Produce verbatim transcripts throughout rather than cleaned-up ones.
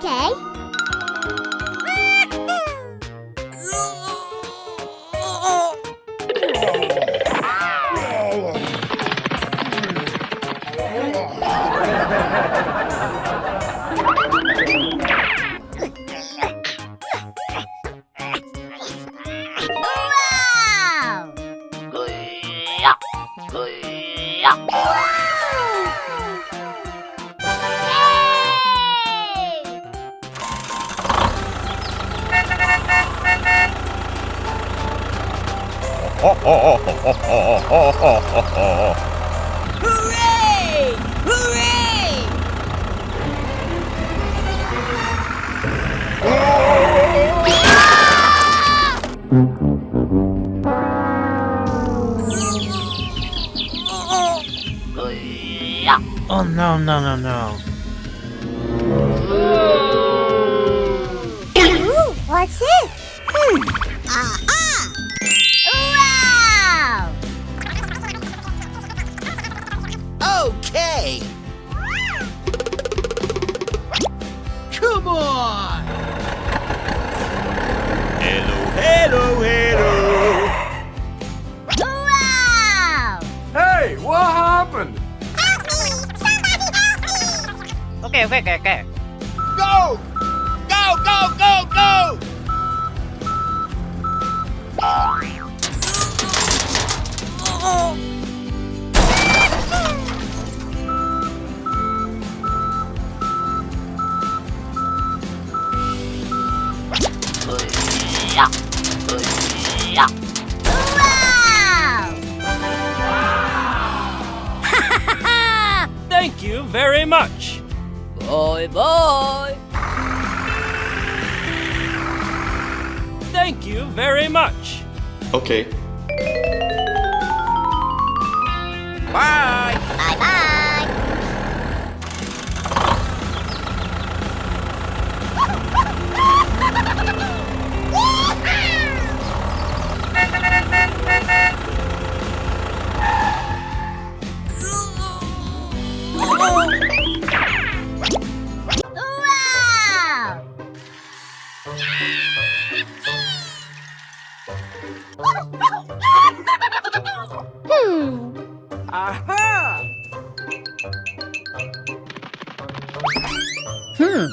Okay. Wow! Wow! Yay! Hooray! Hooray! Oh, no, no, no, no. Ooh, what's this? Hmm. Aha! Wow! Okay. Come on! Hello, hello, hello! Wow! Hey, what happened? Help me! Somebody help me! Okay, okay, okay, okay. Go! Go, go, go, go! Wow! Thank you very much. Bye bye. Thank you very much. Okay. Bye. Bye bye. Wow! Hmm. Aha! Hmm.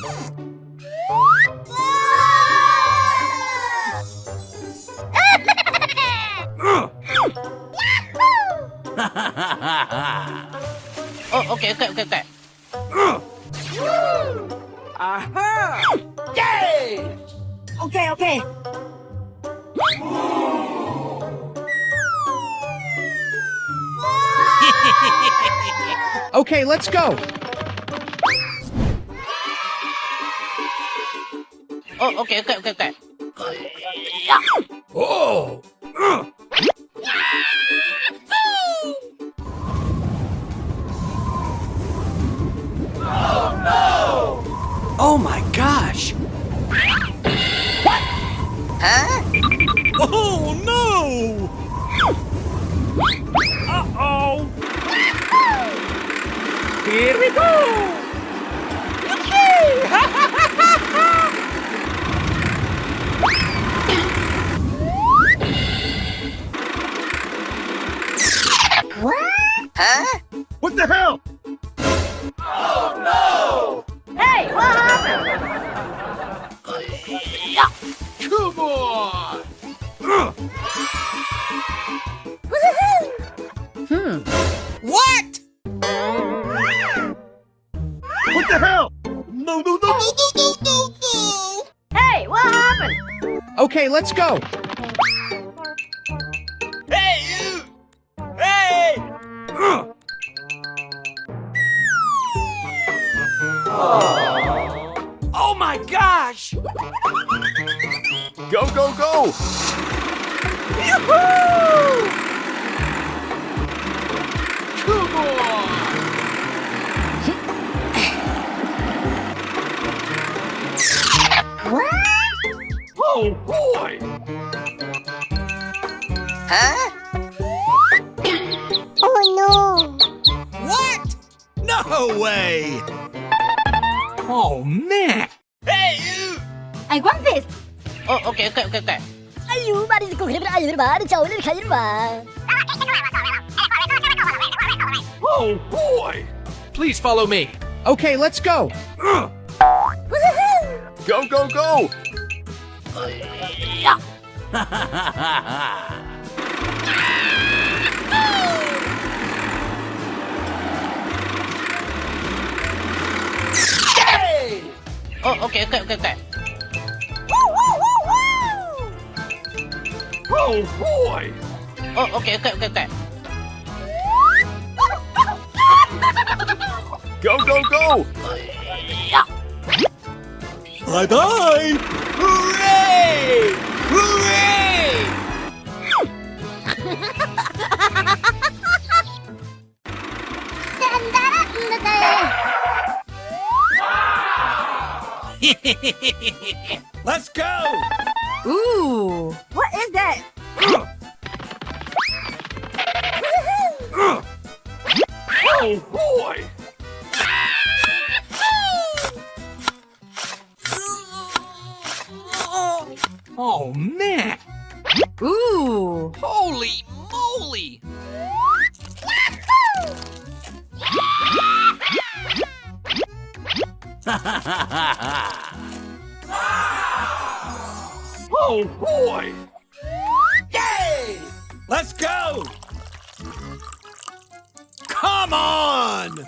Oh, okay, okay, okay, okay. Aha! Yay! Okay, okay. Okay, let's go. Oh, okay, okay, okay, okay. Oh! Oh my gosh! What? Huh? Oh no! Uh-oh! Here we go! What? Huh? What the hell? Oh no! Hey, what happened? Come on! Hmm. What? What the hell? No, no, no, no, no, no, no, no! Hey, what happened? Okay, let's go. Hey, you! Hey! Oh my gosh! Go, go, go! Yoo-hoo! Come on! What? Oh boy! Huh? Oh no! What? No way! Oh man! I want this. Oh, okay, okay, okay, okay. Ayu, mari ko kre, ayu, mari, chao, le, khayu, ma. Oh, boy! Please follow me. Okay, let's go. Go, go, go! Oh, okay, okay, okay, okay. Oh, boy! Oh, okay, okay, okay, okay. Go, go, go! Bye-bye! Hooray! Hooray! Let's go! Ooh, what is that? Oh, boy! Oh, man! Ooh! Holy moly! Oh, boy! Yay! Let's go! Come on!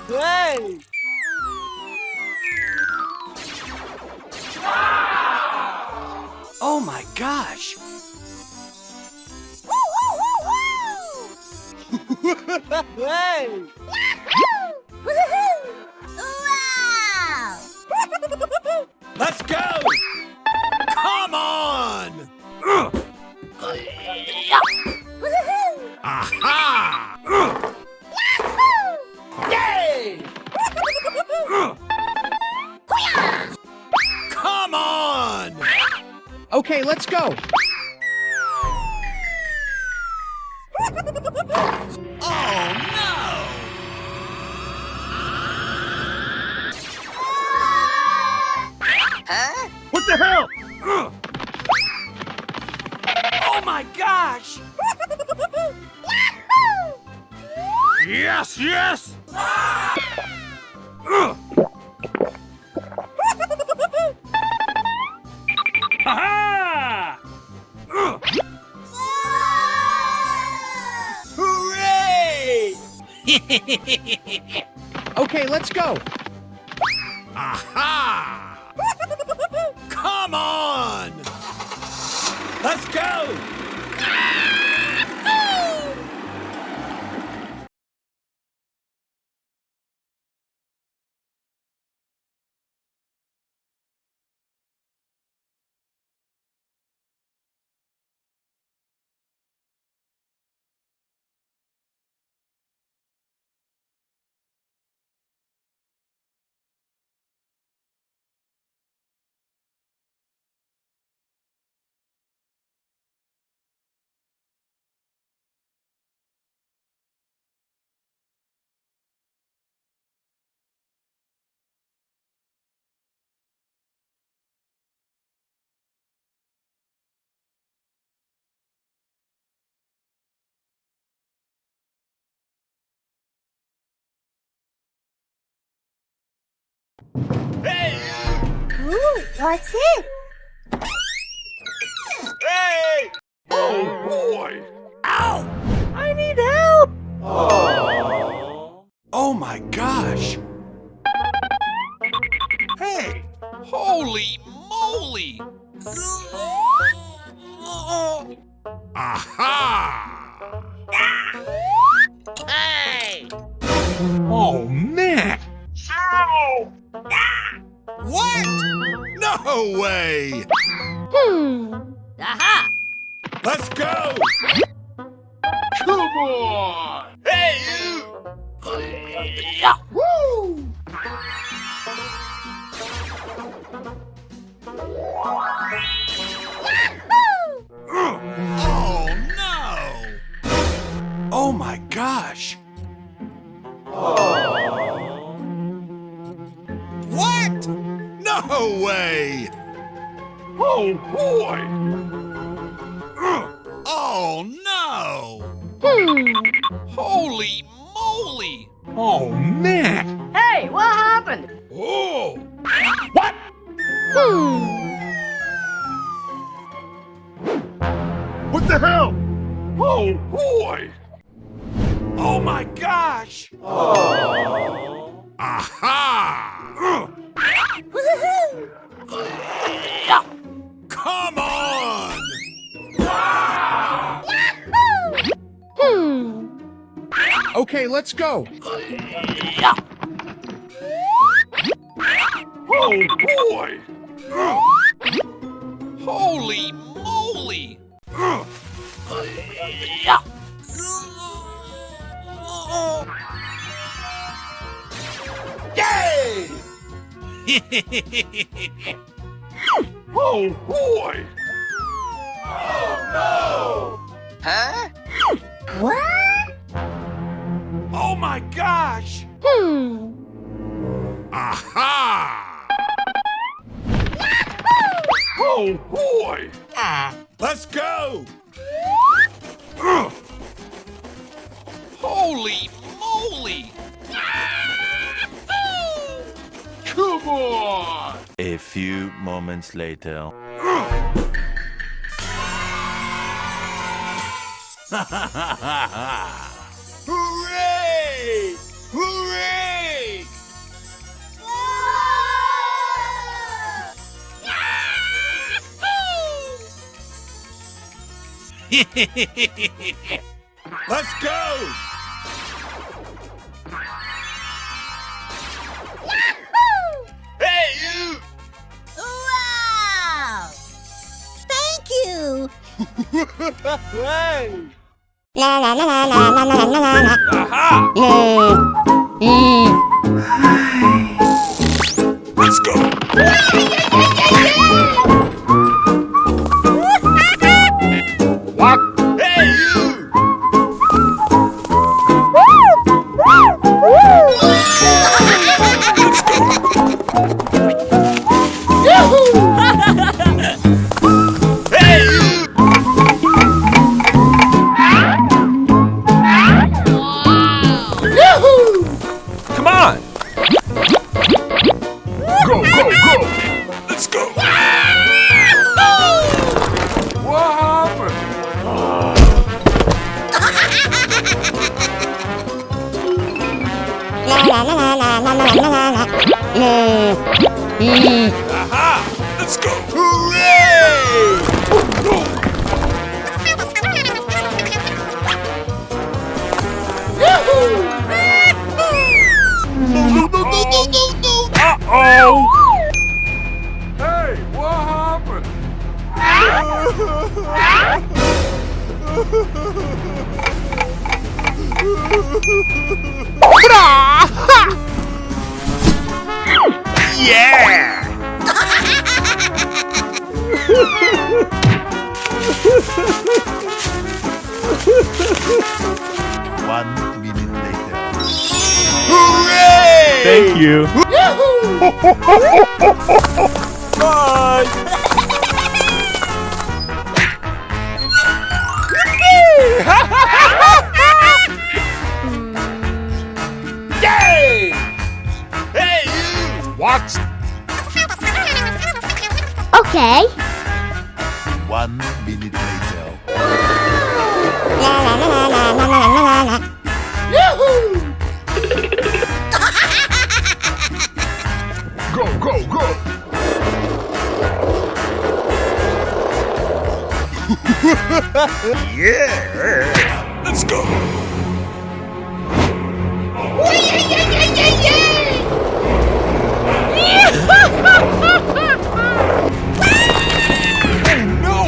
Hey! Oh my gosh! Hey! Wow! Let's go! Come on! Aha! Yay! Come on! Okay, let's go. Oh, no! Huh? What the hell? Oh my gosh! Yes, yes! Ha-ha! Hooray! Okay, let's go. Aha! Come on! Let's go! Hey! Ooh, what's it? Hey! Oh, boy! Ow! I need help! Oh. Oh my gosh! Hey! Holy moly! Aha! Hey! Oh, man! Ow! What? No way! Hmm. Aha! Let's go! Come on! Hey, you! Woo! Oh, no! Oh, my gosh! Away! Oh, boy! Oh, no! Hmm. Holy moly! Oh, man! Hey, what happened? Oh! What? Hmm. What the hell? Oh, boy! Oh my gosh! Aha! Woohoo! Come on! Hmm. Okay, let's go. Oh boy! Holy moly! Yay! Oh boy! Oh no! Huh? What? Oh my gosh! Hmm. Aha! Oh boy! Ah. Let's go! Holy moly! Come on! A few moments later. Hooray! Hooray! Let's go! Yahoo! Hey, you! Wow! Thank you! Hey! Aha! Let's go! What? Hey, you! Hey, you! Come on! Go, go, go! Let's go! What happened? Aha! Let's go! Hooray! No, no, no, no, no, no, no! Uh-oh! Hey, what happened? Yeah! One minute later. Hooray! Thank you. Bye! Yay! Hey, you! What? Okay. One minute later. Yahoo! Go, go, go! Yeah! Let's go! Oh, no!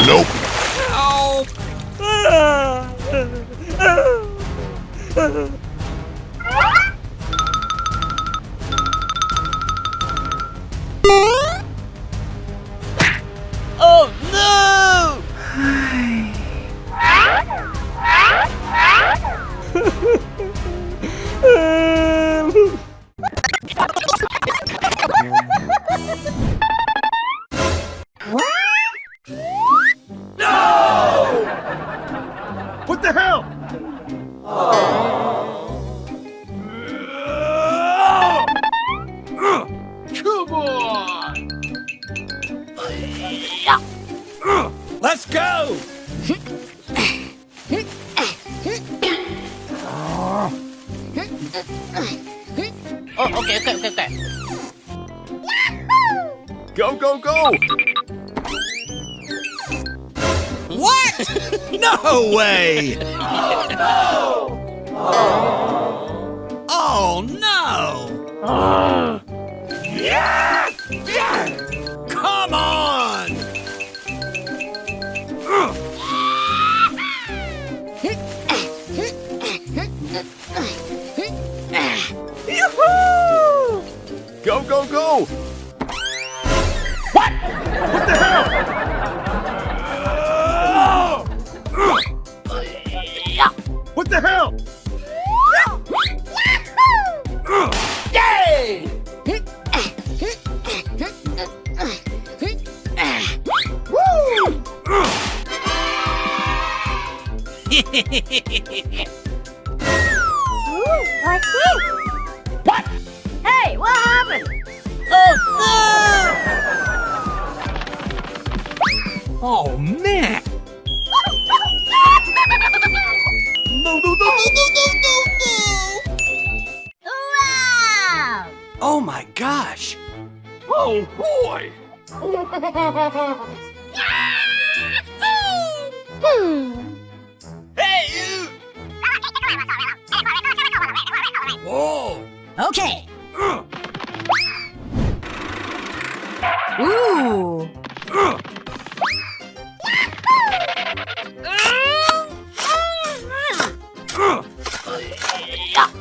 Nope. Help! Oh, no! Okay, okay, okay, okay. Go, go, go! What? No way! Oh no! Come on! Yoo-hoo! Go, go, go! What? What the hell? What the hell? Yay! Woo! Ooh, what's this? What? Hey, what happened? Oh, fuck! Oh, man! No, no, no! Wow! Oh my gosh! Oh, boy! Hmm. Hey, you! Whoa! Okay. Ooh.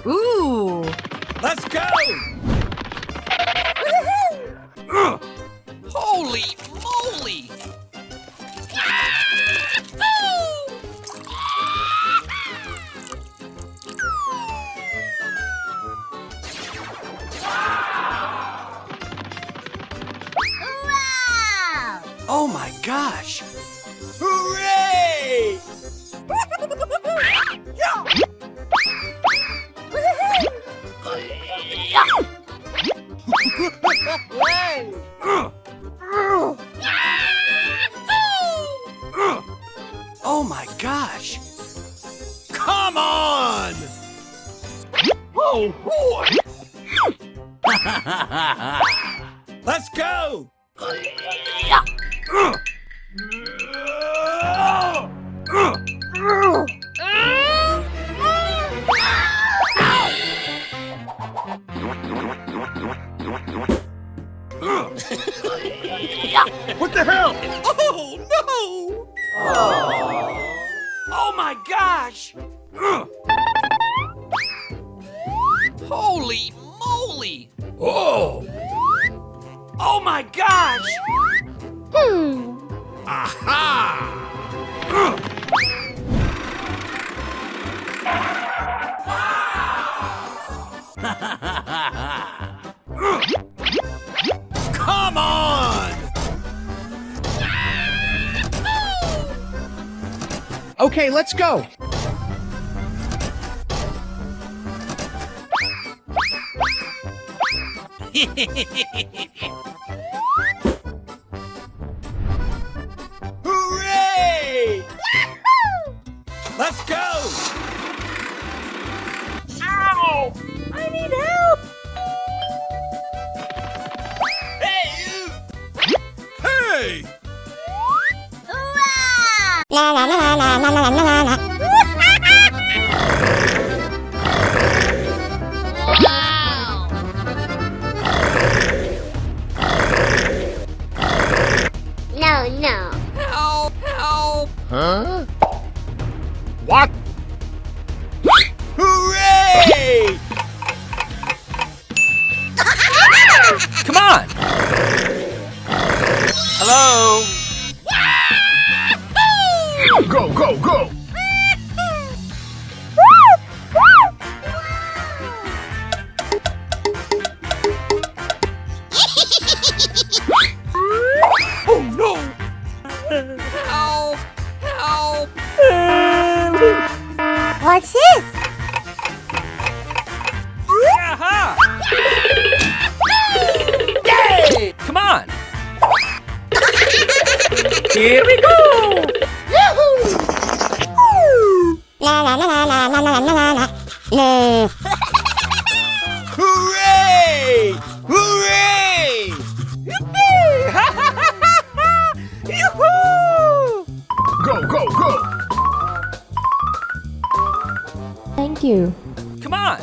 Ooh. Let's go! Holy moly! Wow! Oh my gosh! Hooray! Oh my gosh! Come on! Oh boy! Let's go! What the hell? Oh, no! Oh my gosh! Holy moly! Oh! Oh my gosh! Hmm. Aha! Come on! Okay, let's go. Hooray! Let's go! Ow! I need help! Hey, you! Hey! Wow! No, no. Help! Help! Huh? What? Hooray! Come on! Hello? Go, go, go! Oh no! Help! Help! What's this? Aha! Yay! Come on! Here we go! Yoo-hoo! Hooray! You. Come on!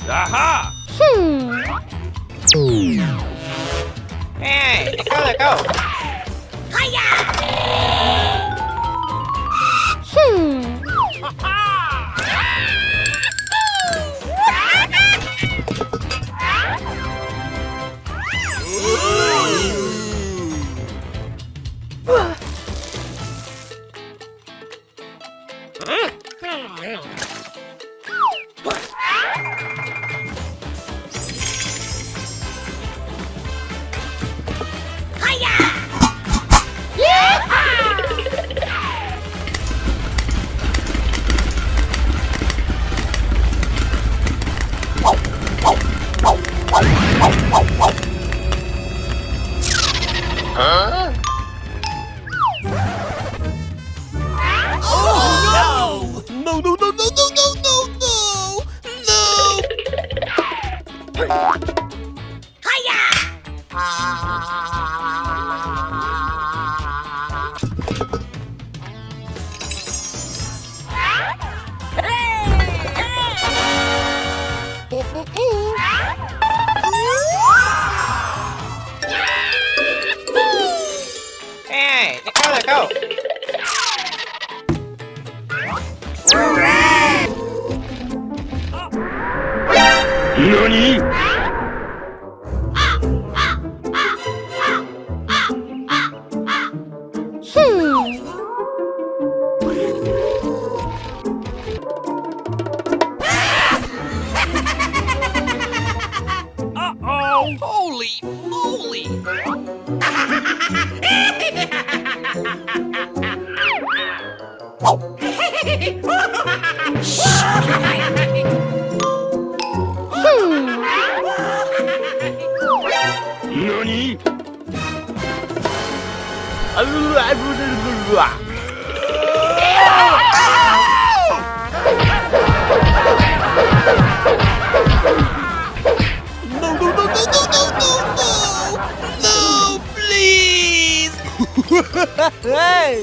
Aha! Hmm. Hey, go, go. Hiya! Hmm. Huh? Oh, no! No, no, no, no! No! Hiya! Hey, let go, let go. Nani? Hmm. Uh-oh! Holy moly! Hmm. Nani? No, no, no, no, no, no, no, no! No, please! Hey!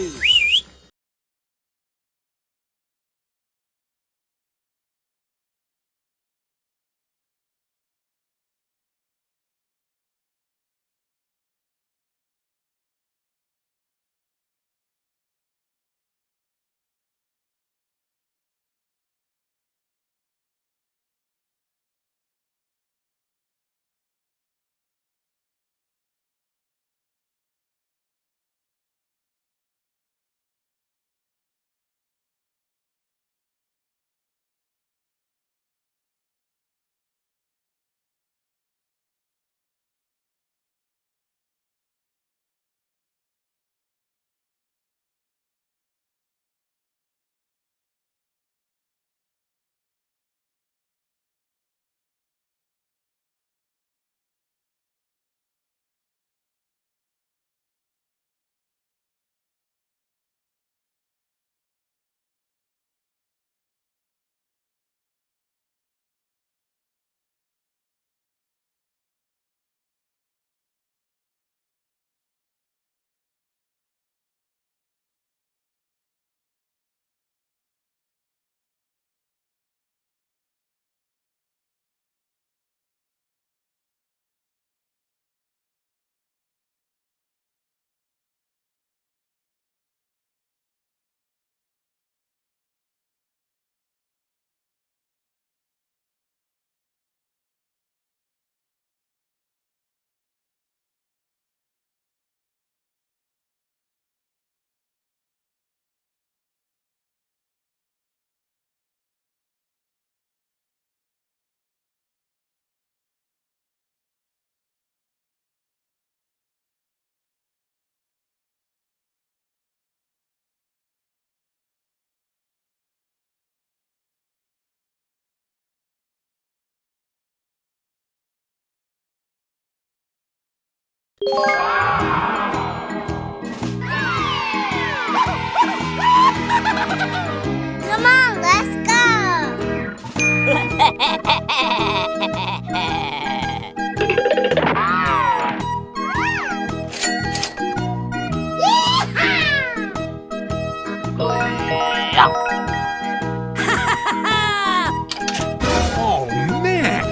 Oh, man!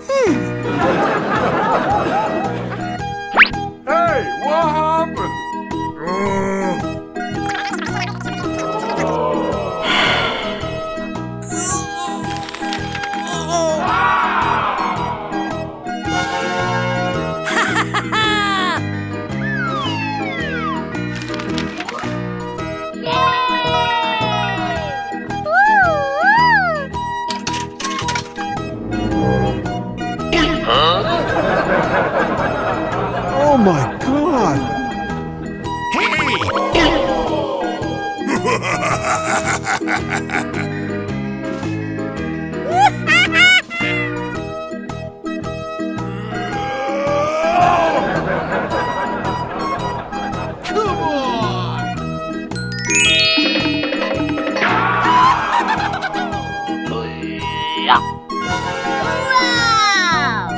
Hmm. Hey, what happened? Oh my God! Come on! Wow!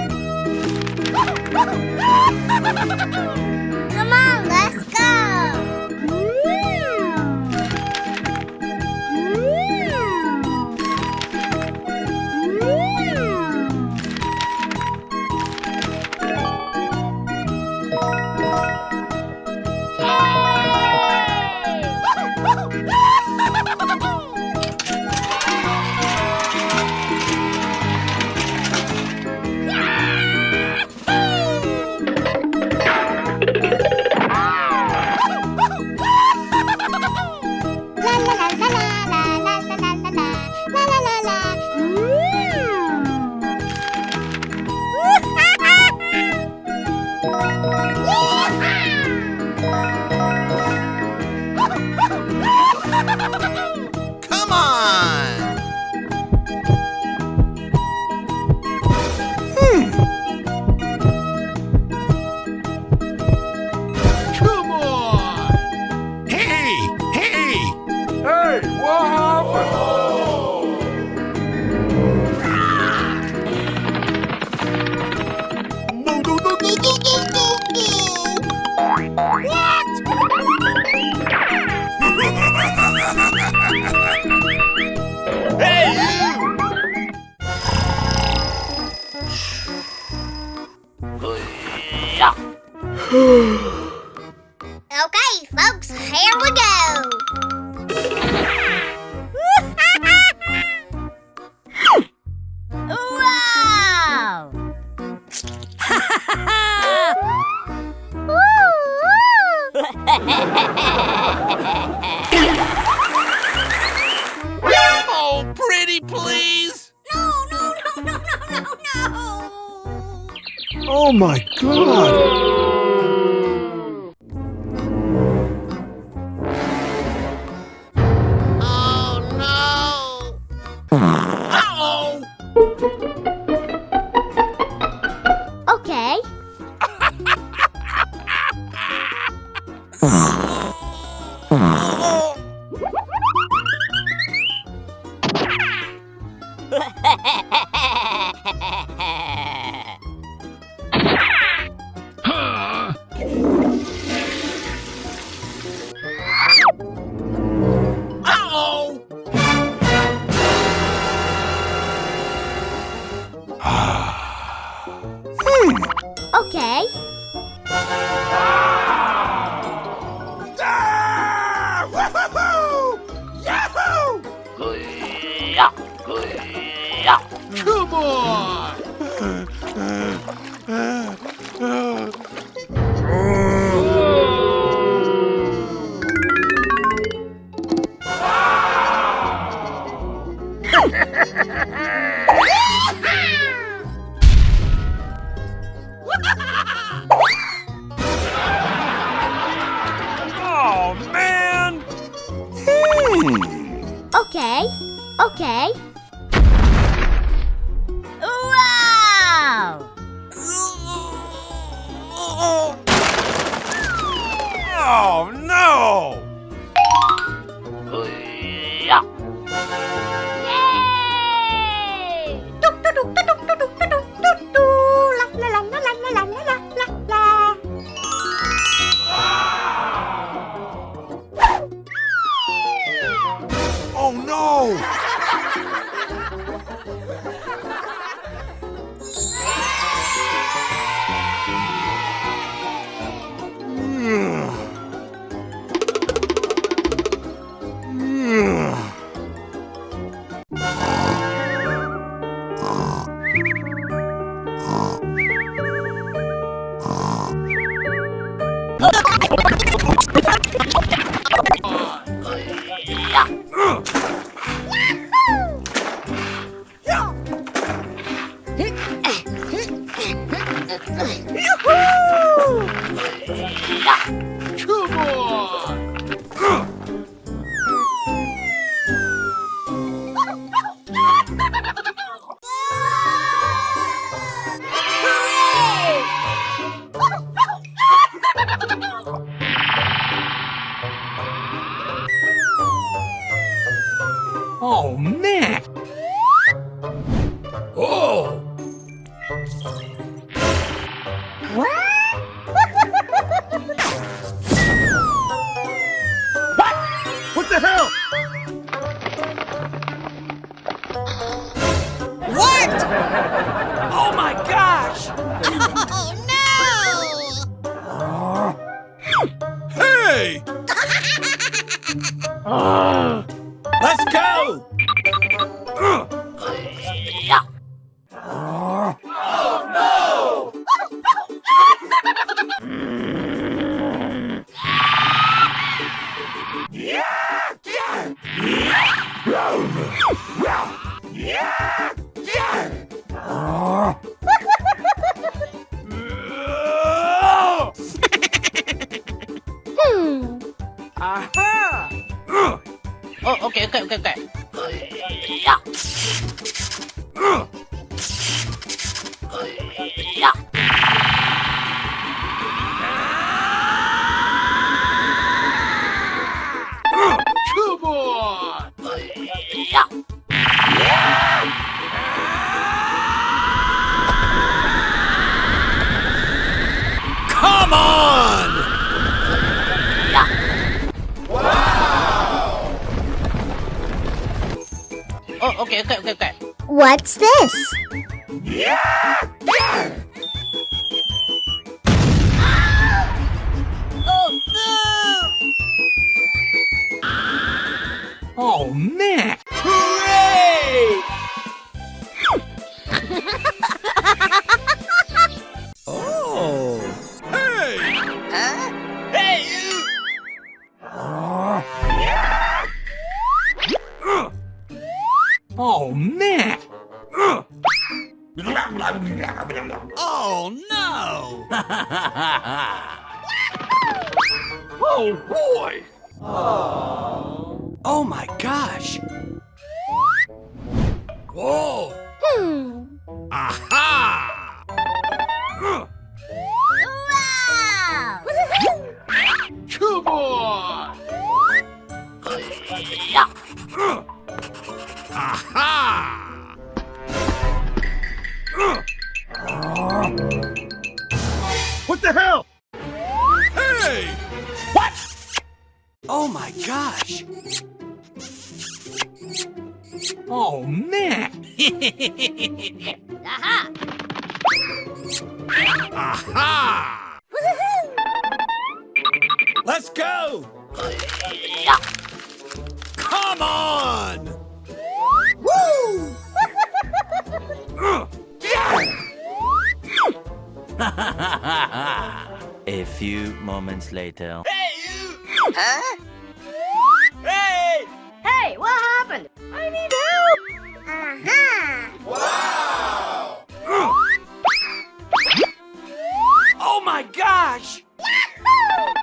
Come on, let's go! Come on! Hmm. Come on! Hey! Hey! Hey, what happened? No, no, no, no. What? Hey, you! Okay, folks, here we go. Wow! Oh, pretty please! No, no, no, no, no, no, no! Oh my God! Oh, no! Uh-oh! Okay. Uh-oh! Hmm. Okay. Ah! Woohoo! Yahoo! Come on! Oh, man! Hmm. Okay, okay. Wow! Oh, no! Come on! Oh, man! Oh! What? What the hell? What? Oh my gosh! Oh no! Hey! Let's go! Oh no! Hmm. Aha! Oh, okay, okay, okay, okay. Come on! Come on! Wow! Oh, okay, okay, okay, okay. What's this? Oh, no! Oh, man! Hooray! Oh! Hey! Huh? Hey, you! Oh, man! Oh, no! Oh, boy! Oh my gosh! Whoa! Hmm. Aha! Wow! Come on! Aha! What the hell? Hey! What? Oh my gosh! Oh, man! Aha! Aha! Let's go! Come on! Woo! A few moments later. Hey, you! Huh? Hey! Hey, what happened? I need help! Uh-huh. Wow! Oh my gosh! Yahoo!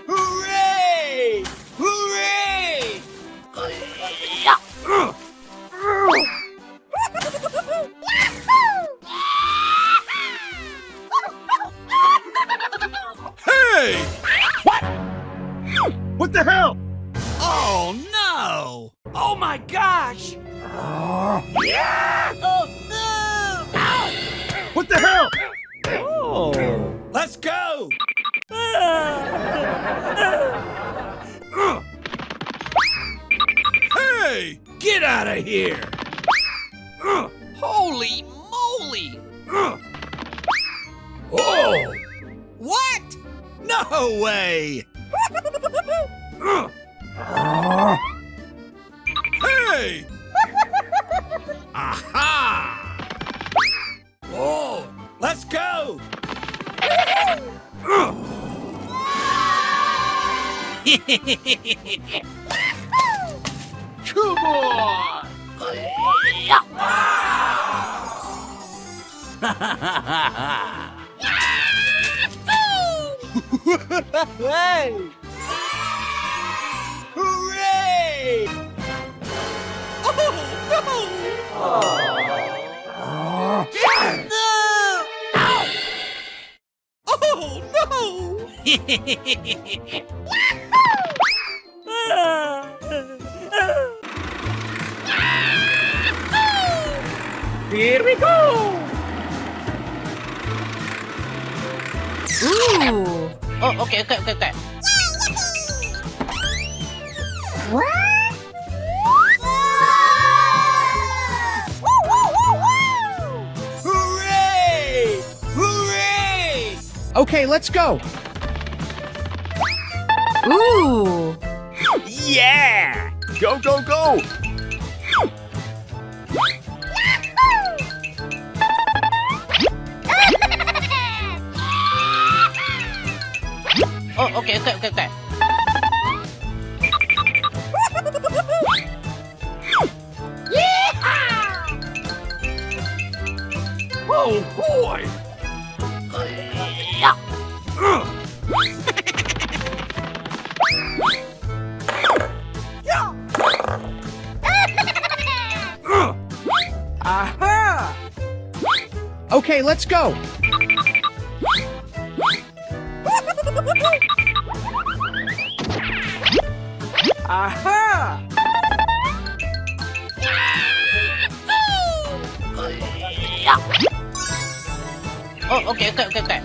Hooray! Hooray! Hey! What? What the hell? Oh no! Oh my gosh! Oh no! What the hell? Oh. Let's go! Hey! Get out of here! Holy moly! Oh! What? No way! Hey! Aha! Oh, let's go! Come on! Hey! Hooray! Oh, no! No! Oh, no! Here we go! Ooh. Oh, okay, okay, okay, okay. What? Hooray! Hooray! Okay, let's go. Ooh. Yeah! Go, go, go! Oh, okay, okay, okay, okay. Yeehaw! Oh, boy! Aha! Okay, let's go! Aha! Oh, okay, okay, okay, okay.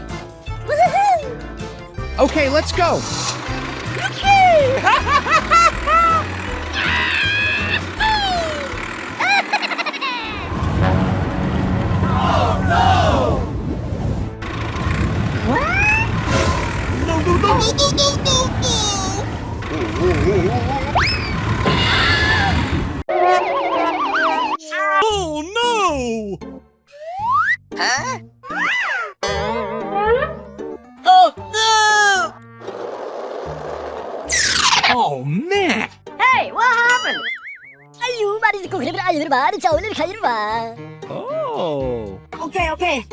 Okay, let's go. Oh, no! What? No, no, no, no, no, no, no, no! Oh, no! Huh? Oh, no! Oh, man! Hey, what happened? Ayu, mari ko khayr, ayu, mari chawle khayr ba. Oh. Okay, okay.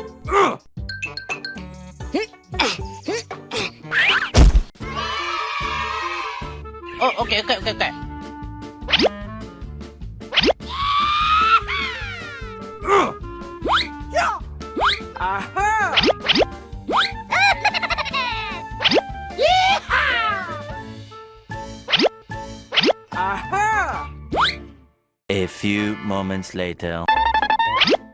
Oh, okay, okay, okay, okay. Aha! Yeehaw! Aha! A few moments later.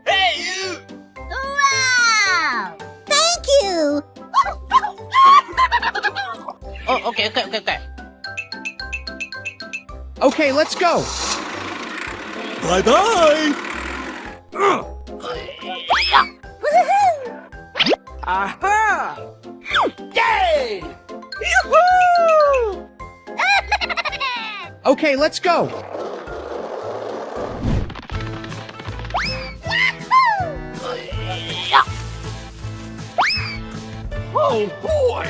Hey, you! Wow! Thank you! Oh, okay, okay, okay, okay. Okay, let's go. Bye-bye. Woohoo! Aha! Yay! Yoo-hoo! Okay, let's go. Oh, boy!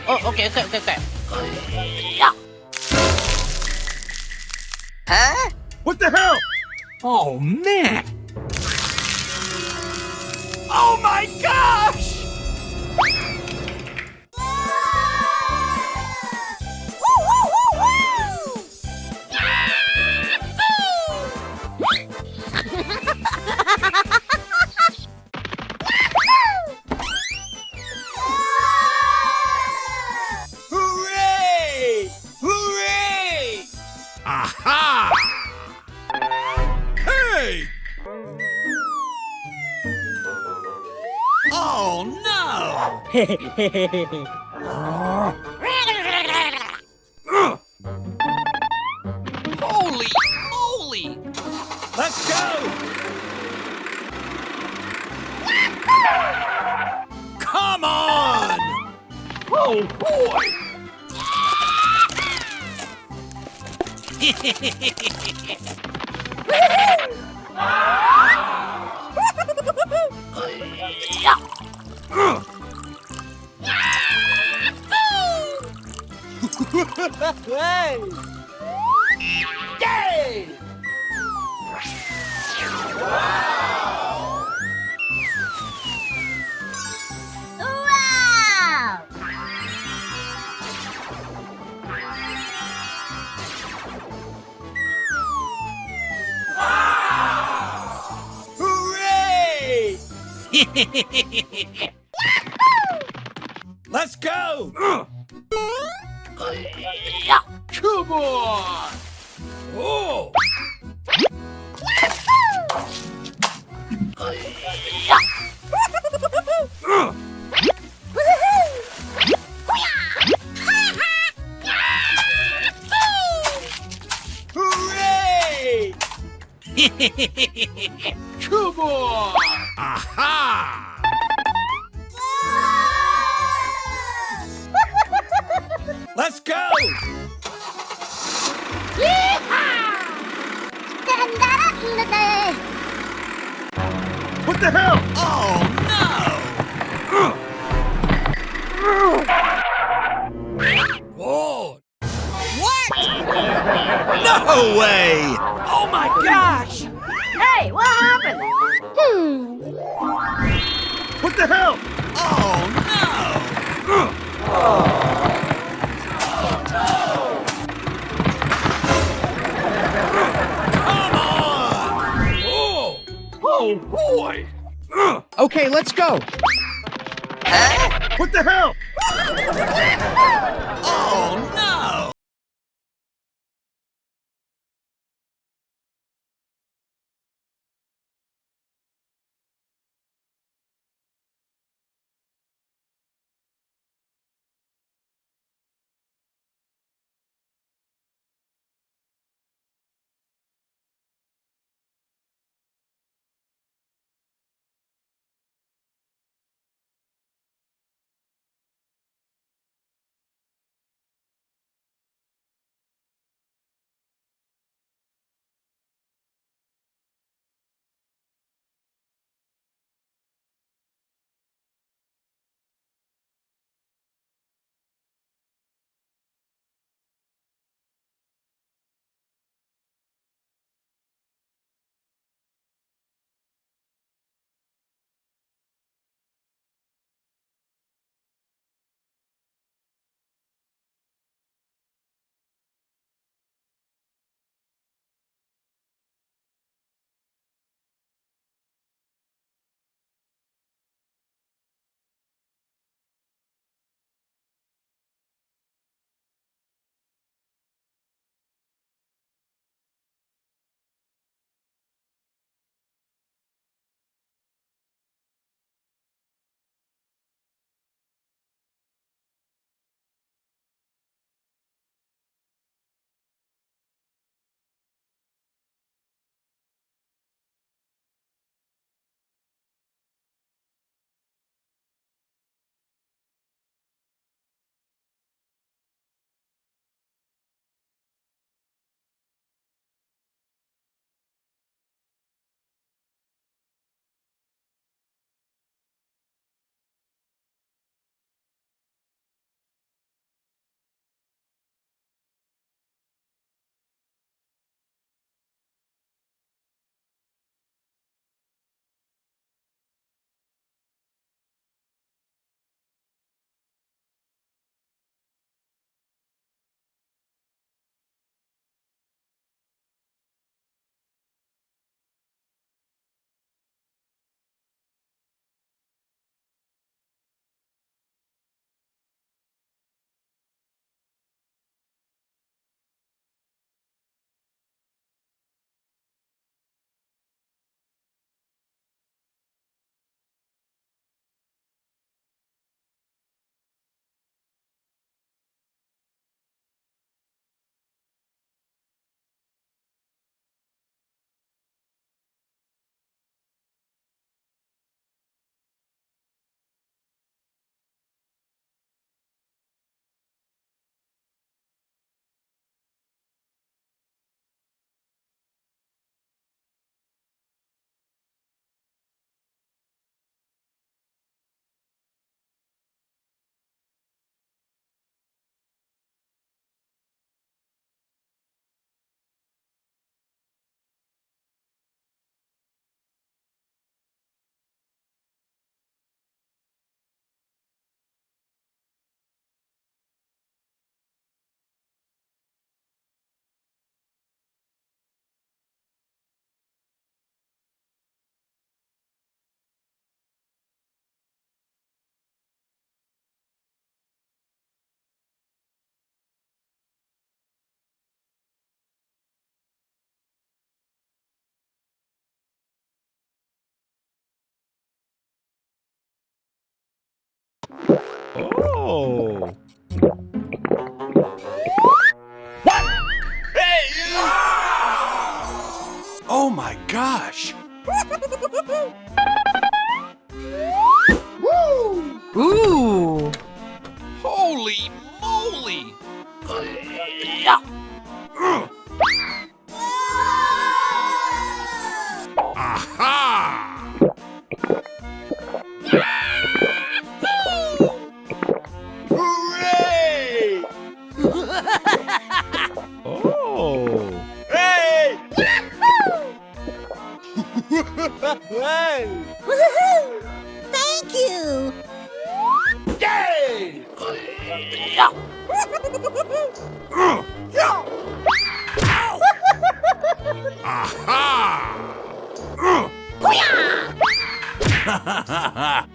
Oh, okay, okay, okay, okay. Huh? What the hell? Oh, man! Oh my gosh! Hooray! Hooray! Aha! Hey! Oh, no! Holy moly! Let's go! Come on! Oh, boy! Hey! Wow! Let's go! Come on! Oh! Hooray! Come on! Aha! Let's go! Yeehaw! What the hell? Oh, no! Whoa! What? No way! Oh my gosh! Hey, what happened? Hmm. What the hell? Oh no! Come on! Oh! Oh boy! Okay, let's go. What the hell? Oh no!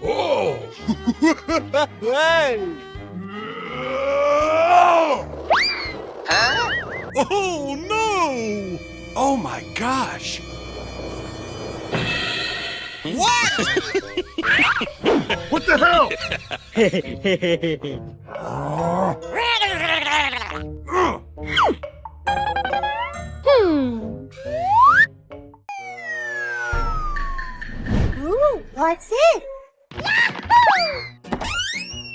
Oh! Hey! Oh no! Oh my gosh! What? What the hell? Hmm. Ooh, what's it? Yahoo!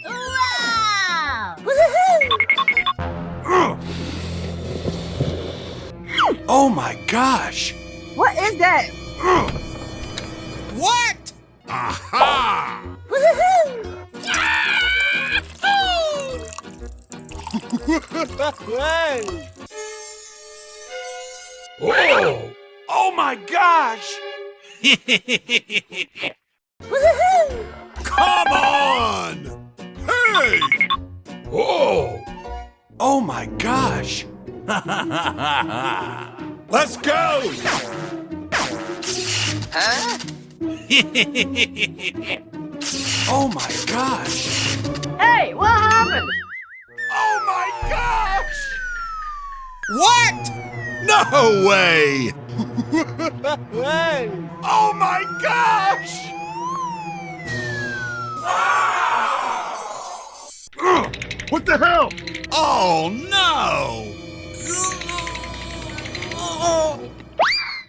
Wow! Woohoo! Oh my gosh! What is that? What? Aha! Woohoo! Yahoo! Oh! Oh my gosh! Woohoo! Come on! Hey! Oh! Oh my gosh! Let's go! Huh? Oh my gosh! Hey, what happened? Oh my gosh! What? No way! Hey! Oh my gosh! Ugh, what the hell? Oh no!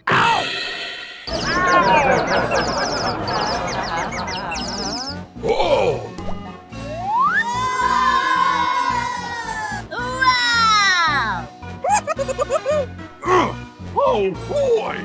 Ow! Oh! Wow! Oh boy!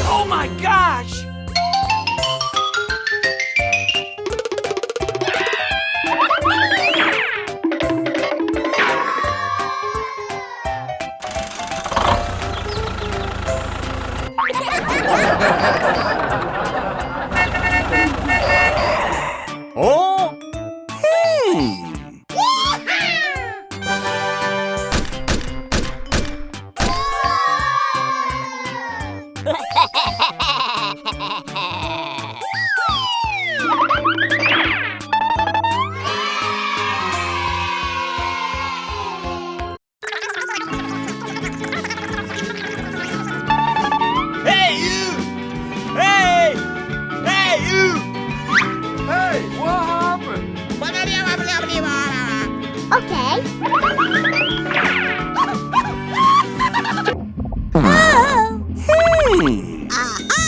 Oh my gosh! Oh? Hmm. Hey, you! Hey! Hey, you! Hey, what happened? Okay. Oh. Hmm. Aha!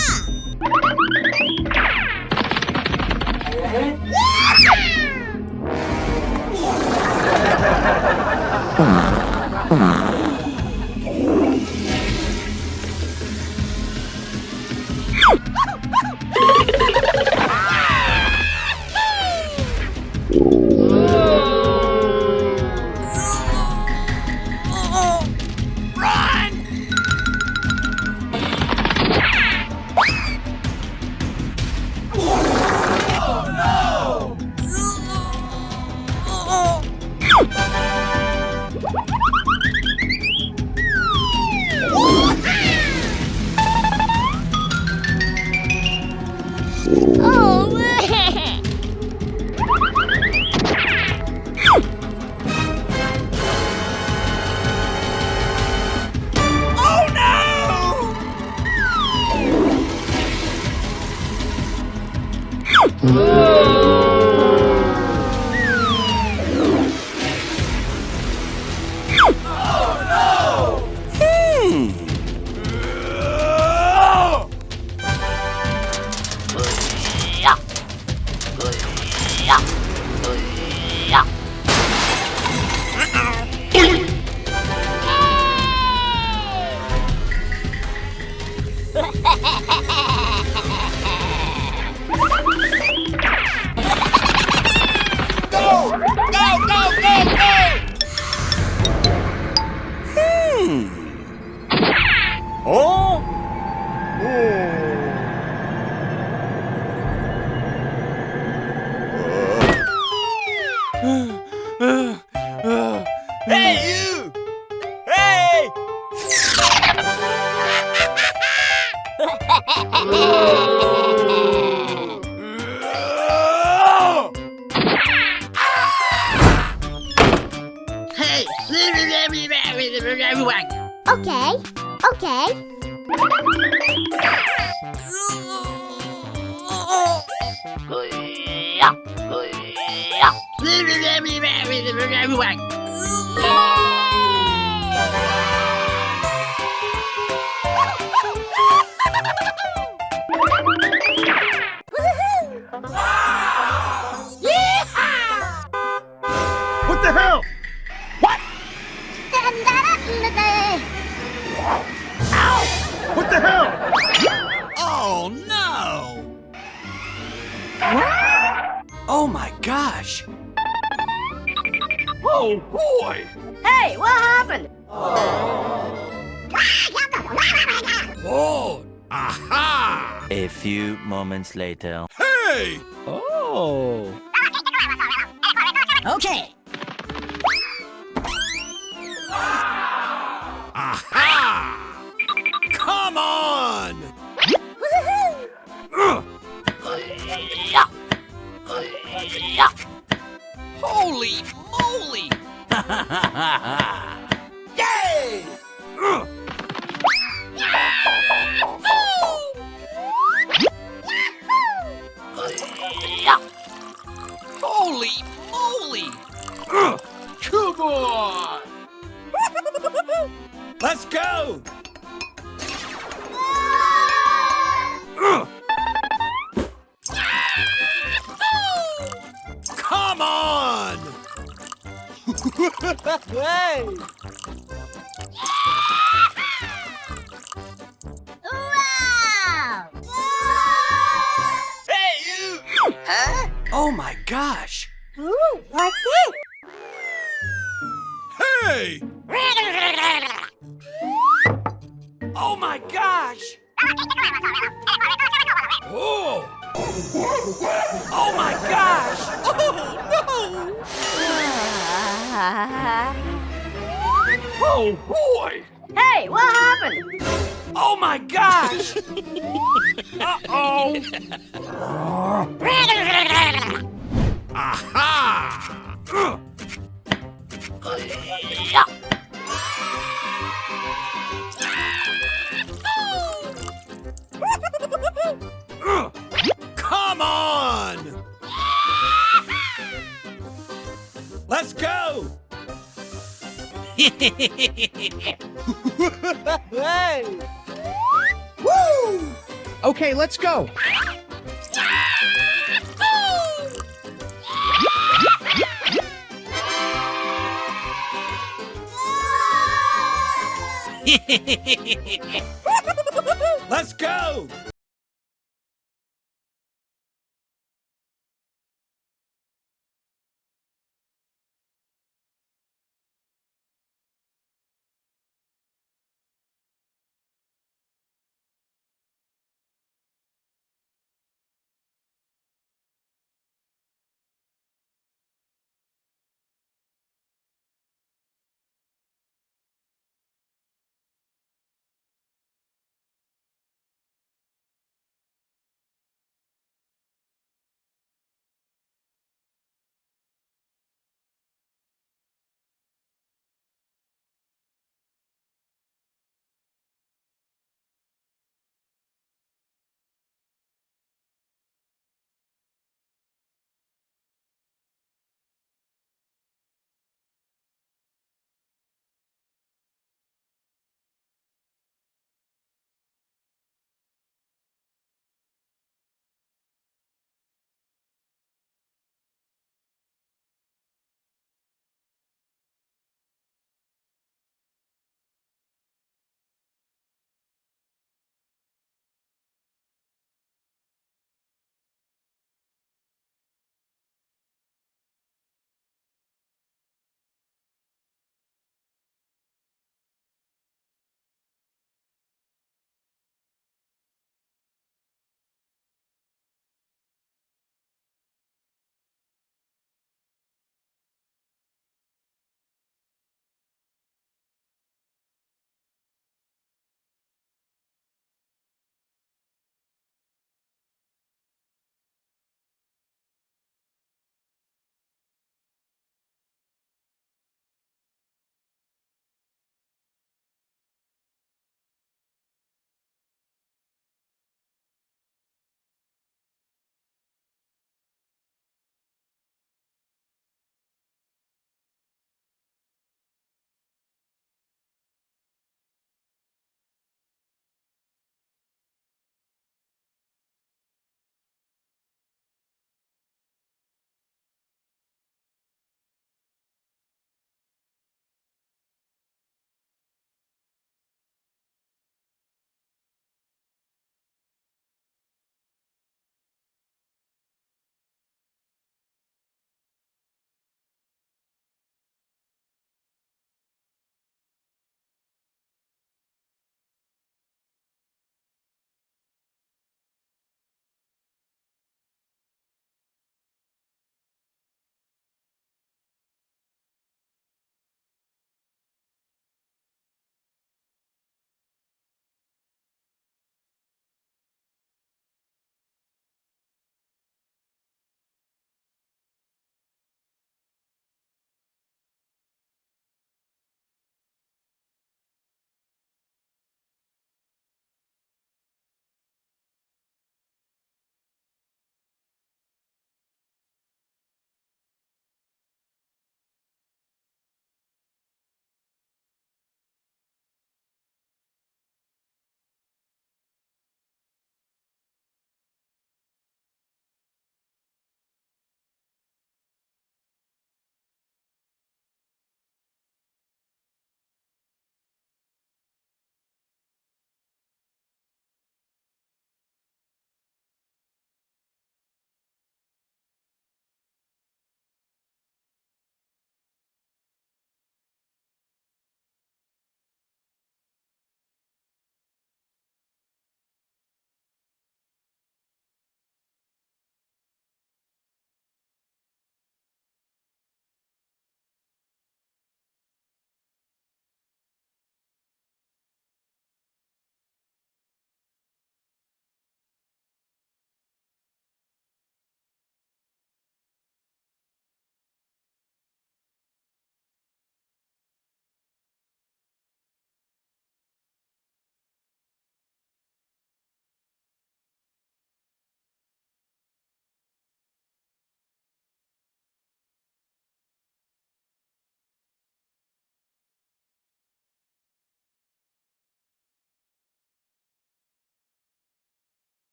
Hey, you! Hey! Hey! Okay, okay. What the hell? What? Ow! What the hell? Oh, no! Oh my gosh! Oh boy! Hey, what happened? Oh, aha! A few moments later. Hey! Oh! Okay. Aha! Come on! Woohoo! Holy moly! Yay! Holy moly! Come on! Let's go! Come on! Hey! Wow! Hey, you! Huh? Oh my gosh! Ooh, what's it? Hey! Oh my gosh! Oh! Oh my gosh! Oh no! Oh boy! Hey, what happened? Oh my gosh! Uh-oh! Aha! Come on! Let's go! Hey! Woo! Okay, let's go. Let's go.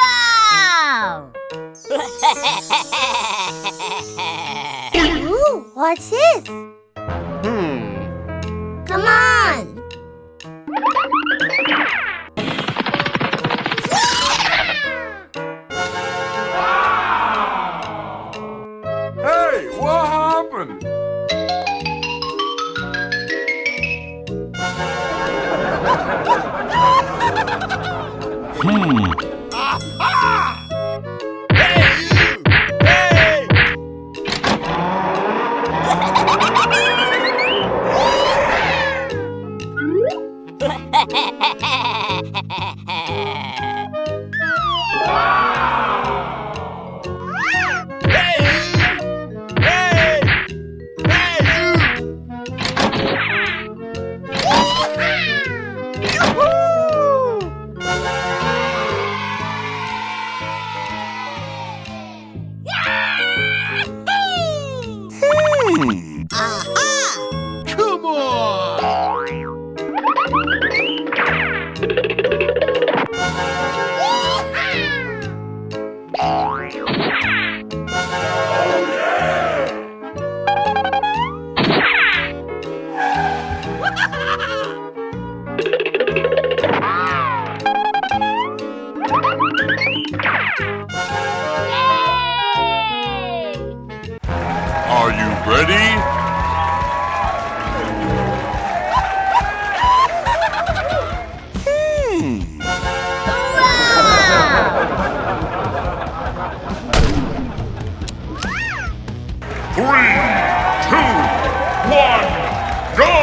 Wow! Ooh, what's this? Hmm. Come on! Hey, what happened? Hmm. Aha! Hey, you! Hey! Hmm. Aha! Come on! Are you ready? Hmm. Three, two, one, go!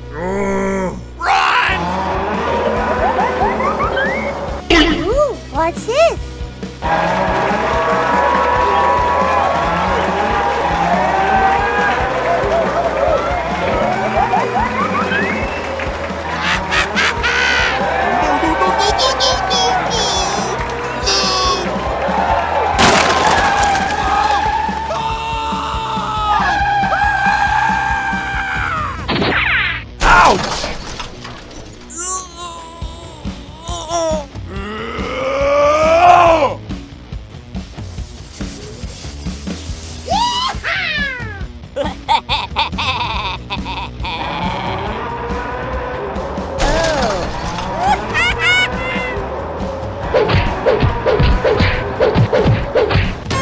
Hmm. Run! Ooh, what's this? Ouch!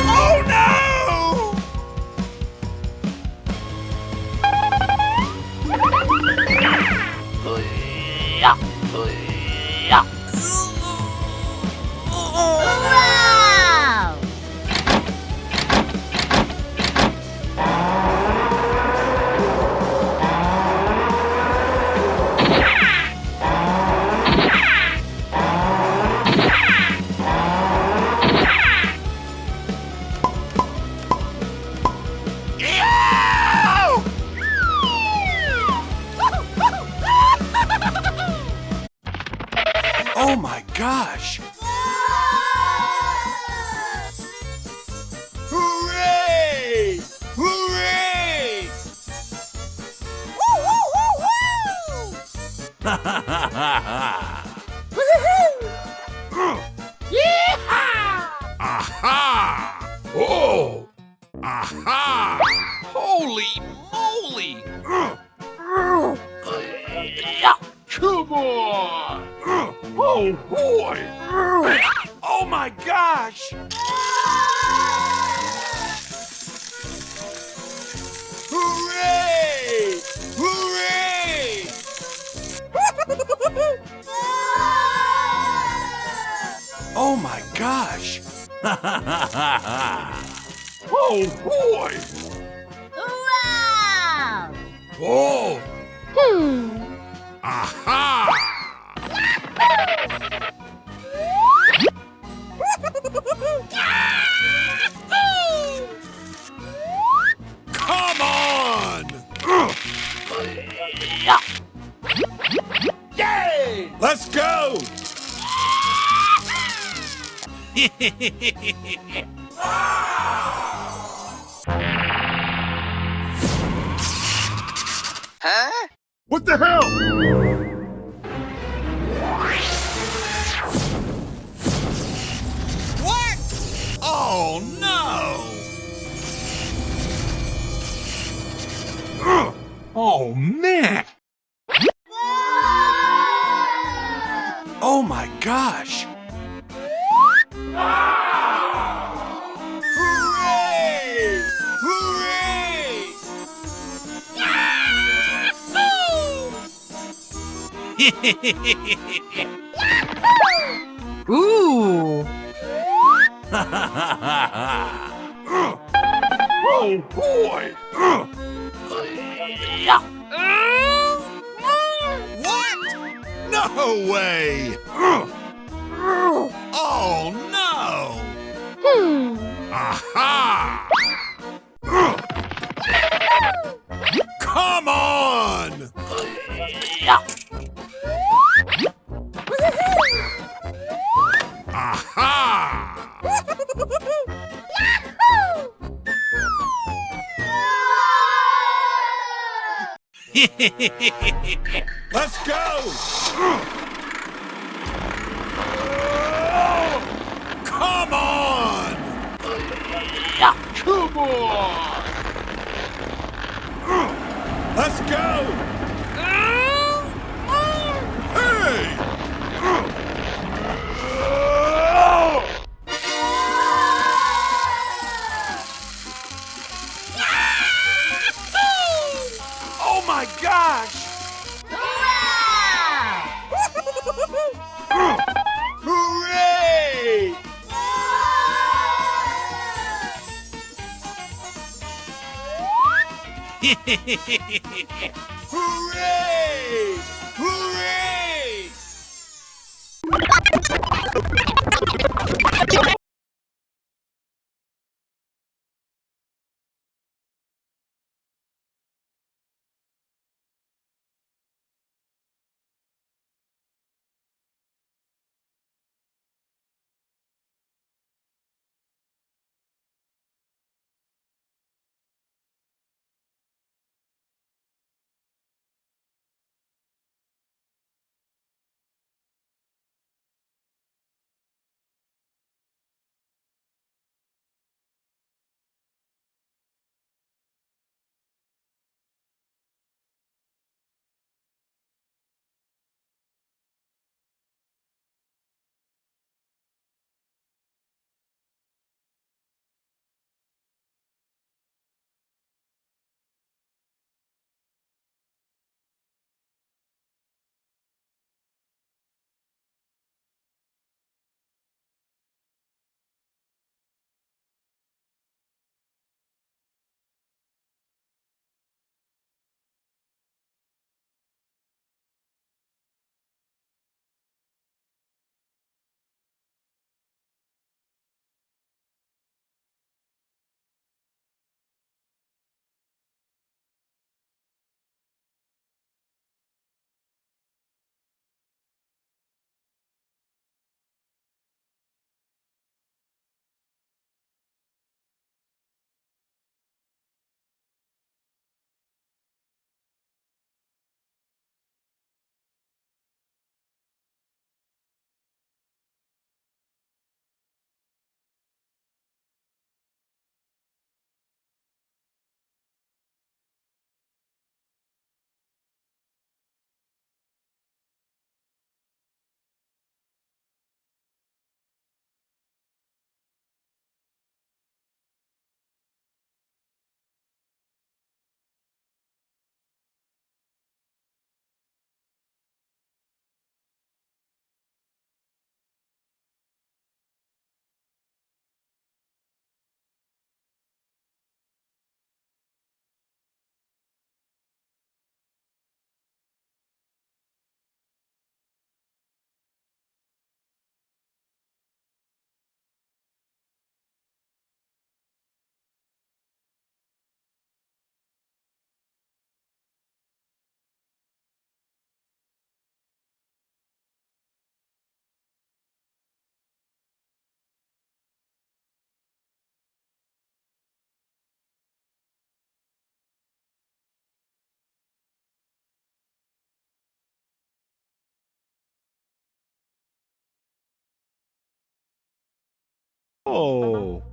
Oh no! Oh my gosh! Hooray! Hooray! Woo, woo, woo, woo! Woohoo! Yeehaw! Aha! Oh! Aha! Holy moly! Come on! Oh boy! Oh my gosh! Hooray! Hooray! Oh my gosh! Oh, boy! Wow! Oh! Hmm. Aha! Come on! Yay! Let's go! Huh? What the hell? What? Oh, no! Oh, man! Oh my gosh! Hooray! Hooray! Ooh! Oh boy! What? No way! Oh no! Hmm. Aha! Come on! Aha! Let's go! Come on! Come on! Let's go! Hey! Oh my gosh! Hooray! Hooray! Hooray! Oh.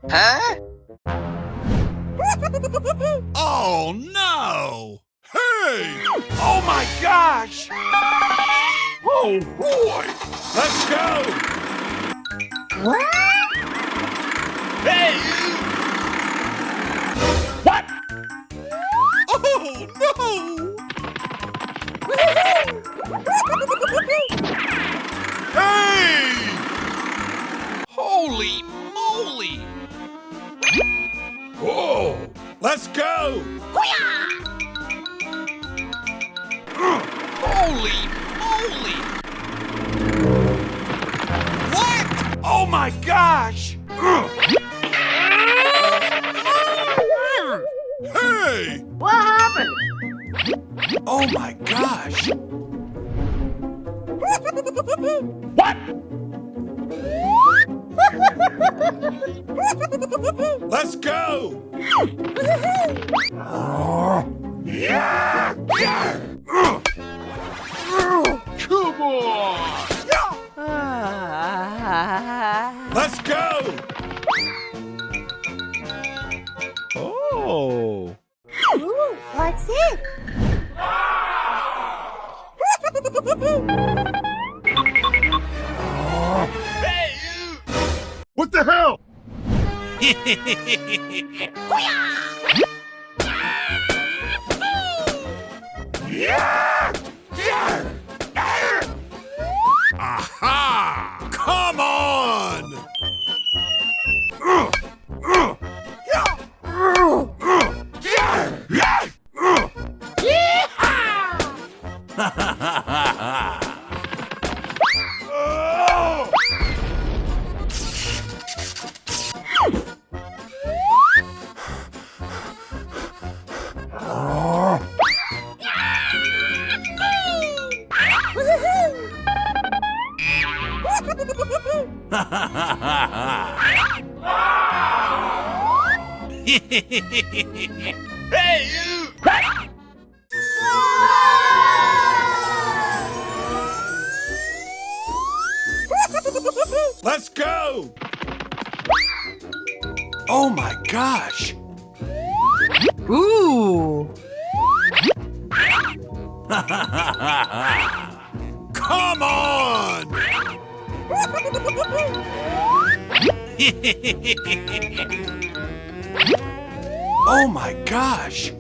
Huh? Oh no! Hey! Oh my gosh! Oh boy! Let's go! What? Hey! What? Oh no! Hey! Holy moly! Oh! Let's go! Hoo-yah! Holy moly! What? Oh my gosh! Hey! What happened? Oh my gosh! What? Let's go! Yeah! Yeah! Come on! Let's go! Oh. Ooh, what's it? What the hell? Aha! Come on! Hey, you! Let's go! Oh my gosh! Ooh! Come on! Oh my gosh!